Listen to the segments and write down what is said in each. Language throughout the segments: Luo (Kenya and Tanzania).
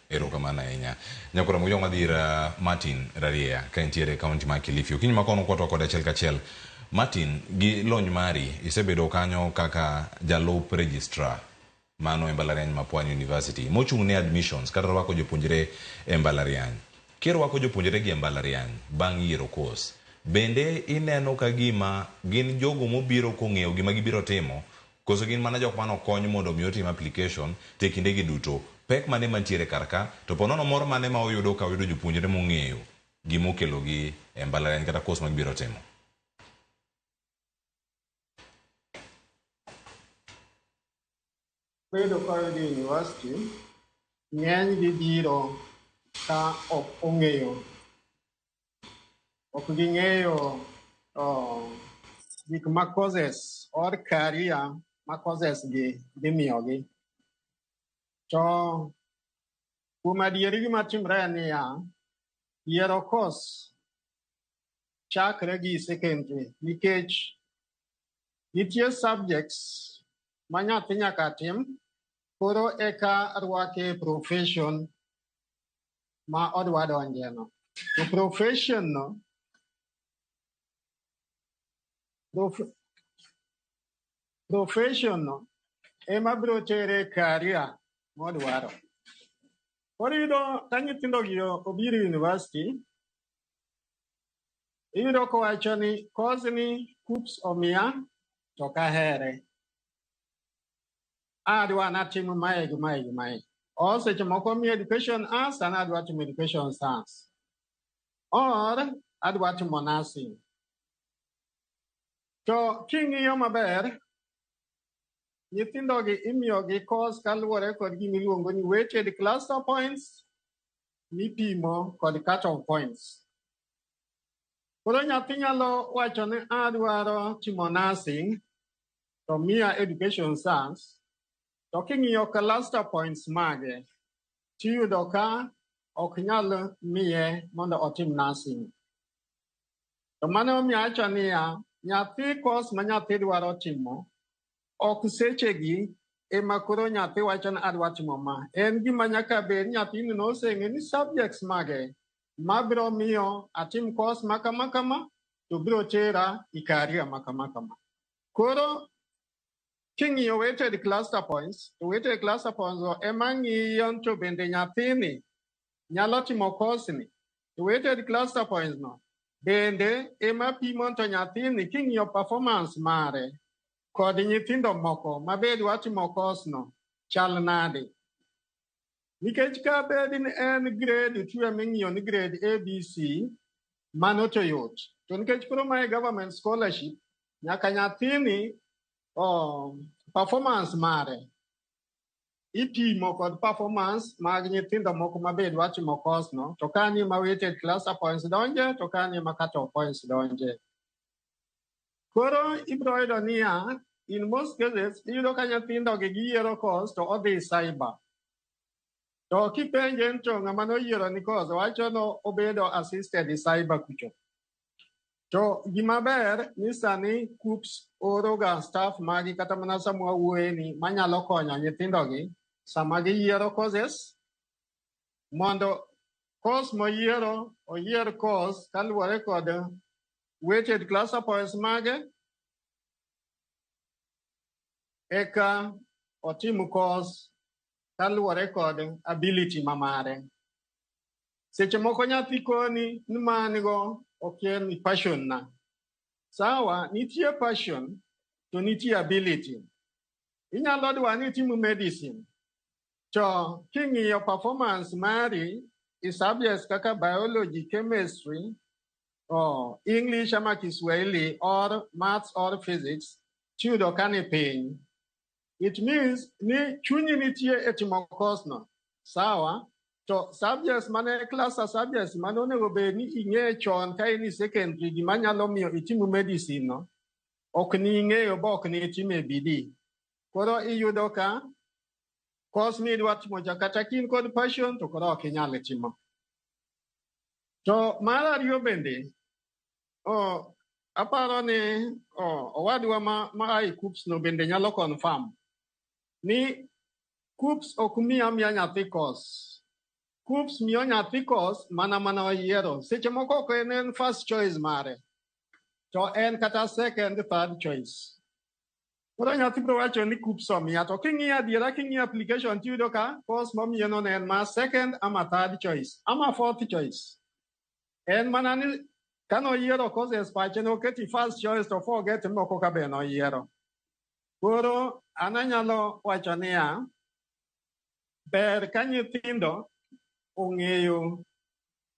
Erokamano ahinya. Nyakwar Ramogi Jong' adhi ir Martin Rarieda ka entiere e kaunti ma Kilifi. Okinyi ma kono kwatwa kode achiel kachiel. Martin, gi lony mari, isebedo kanyo kaka jalup registrar mano e mbalariany ma Pwani University mochung' ne admissions kata rwako jopuonjre e mbalariany. Kirwako jopuonjre gi e mbalariany bang' yiero course, bende ineno ka gima gin jogo mobiro kong'eyo gima gibiro timo koso gin mana jok mane okony mondo omi otim application to e kindegi duto pek mane mantiere kar ka to po nono mor mane ma oyudo ka oyudo jopuonjre mong'eyo gima okelogi e mbalariany kata course ma gibiro timo? Bedo kodgi e university, ng'eny gi biro ka ok ong'eyo, ok ging'eyo gik ma courses or career ma courses gi dhi miyogi. To kuom adieri gima timre en niya, yiero course chakre gi secondary nikech nitie subjects ma nyathi nyaka tim koro eka rwake e profession ma odwa donje no. To profession no profession no ema biro tere e career modwaro. Koro iyudo ka nyithindo gi obiro e university, iyudo kowacho ni course ni KUCCPS omiya to ok ahere. Adwa natim mae gi mae gi mae. Or seche moko omiya education arts an adwa timo education science. Or adwa timo nursing. To king'iyo maber, nyithindogi imiyogi course kaluwore kod gima iluongo ni weighted cluster points mipimo kod cut off points. Koro nyathi nyalo wacho ni adwaro timo nursing to miya education science to king'iyo cluster points mage tiyudo ka ok nyal miye mondo otim nursing. To mano omiyo awacho niya, nyathi course ma nyathi dwaro timo ok sechegi ema koro nyathi wacho ni adwa timo ma. En gima nyaka bed nyathini noseng'e ni subjects mage mabiro miyo atim course ma kama kama to biro tera e career ma kama kama. Koro king'iyo weighted cluster points, to weighted cluster points go ema ng'iyo to bende nyathini nyalo timo course ni. To weighted cluster points no bende ema pimo to nyathini king'iyo performance mare kod nyithindo moko mabe dwa timo course no chal nade. Nikech ka bed ni en grade 2 eming'iyo ni grade A, B, C, mano to yot. To nikech koro mae government scholarship, nyaka nyathini performance mare ipimo kod performance mag nyithindo moko mabe dwa timo course no, to kanyo ema weighted cluster points donje, to kanyo ema cut off points donje. Koro ibiro yudo niya, in most cases, iyudo ka nyithindo gi giyiero course to odhi cyber. To kipenje ni to ng'ama noyiero ni course, owacho no obedo assisted e cyber kucho. To gima ber ni sani KUCCPS oro ga staff magi kata mana sama wawuoye ni manyalo konyo nyithindo gi sama giyiero courses mondo course moyiero oyier course kaluwore kod weighted cluster points mage eka otim course kaluwore kod ability ma mare. Seche moko nyathi koni ni ma an go ok en passion na. Sawa, nitie passion to nitie ability. Inyalo dwa ni itim medicine to king'iyo performance mari e subjects kaka biology, chemistry, or English ama Kiswahili or maths or physics, tiyudo ka ni piny. It means ni chunyi nitie e timo course no. Sawa, to subjects mane cluster subjects mane onego bed ni ing'e chon ka in e secondary gima nyalo miyo itim medicine no, ok ni ing'eyo ba ok ni itime bidii. Koro iyudo ka course midwa timo cha kata ka in kod passion to koro ok inyal timo. To mar ariyo bende, aparo ni owadwa ma a e KUCCPS no bende nyalo confirm ni KUCCPS ok mi amiya nyathi course. KUCCPS miyo nyathi course mana mana oyiero. Seche moko ok en first choice mare, to en kata second, third choice. Koro nyathi biro wacho ni KUCCPS omiya, to king'iyo adiera, king'iyo application tiyudo ka course momiyeno ne en ma second ama third choice ama fourth choice. En mana ni kanoyiero courses pache noketi first choice to forget moko ka be noyiero. Koro an anyalo wacho niya, ber ka nyithindo ong'eyo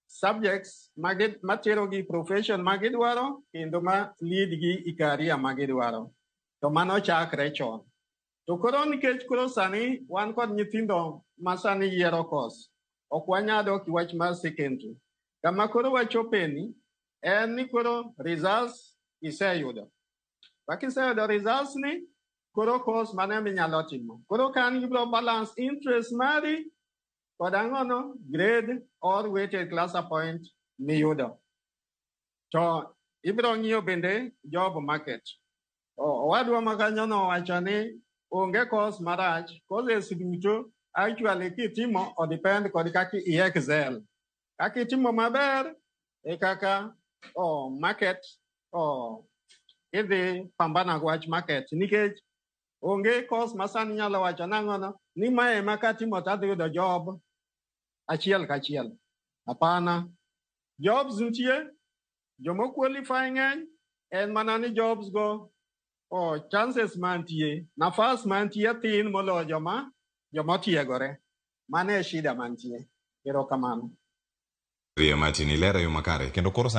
subjects materogi profession magidwaro kendo ma lead gi e career magidwaro. To mano chakre chon. To koro nikech koro sani wan kod nyithindo ma sani yiero course, ok wanyal dok e wach mar secondary. Kama koro wachopeni en ni koro results iseyudo. Ka iseyudo results ni, koro course mane minyalo timo. Koro kan ibiro balance interest mari kod ang'ono grade or weighted cluster point miyudo. To ibiro ng'iyo bende job market. Owadwa ma kanyo nowacho ni onge course marach, courses duto actually kitimo o depend kod kaka i excel. Kaka itimo maber e kaka o market o idhi pambana gi wach market nikech onge course ma sani nyalo wacho nang'ono ni mae ema katimo to adhi yudo job achiel kachiel. Hapana. Jobs nitie, joma qualify ng'eny, en mana ni jobs go o chances mantie, nafas mantie thin moloyo joma otiegore. Mano e shida mantie. Erokamano. Rie Martin, ilero yo makare kendo koro sani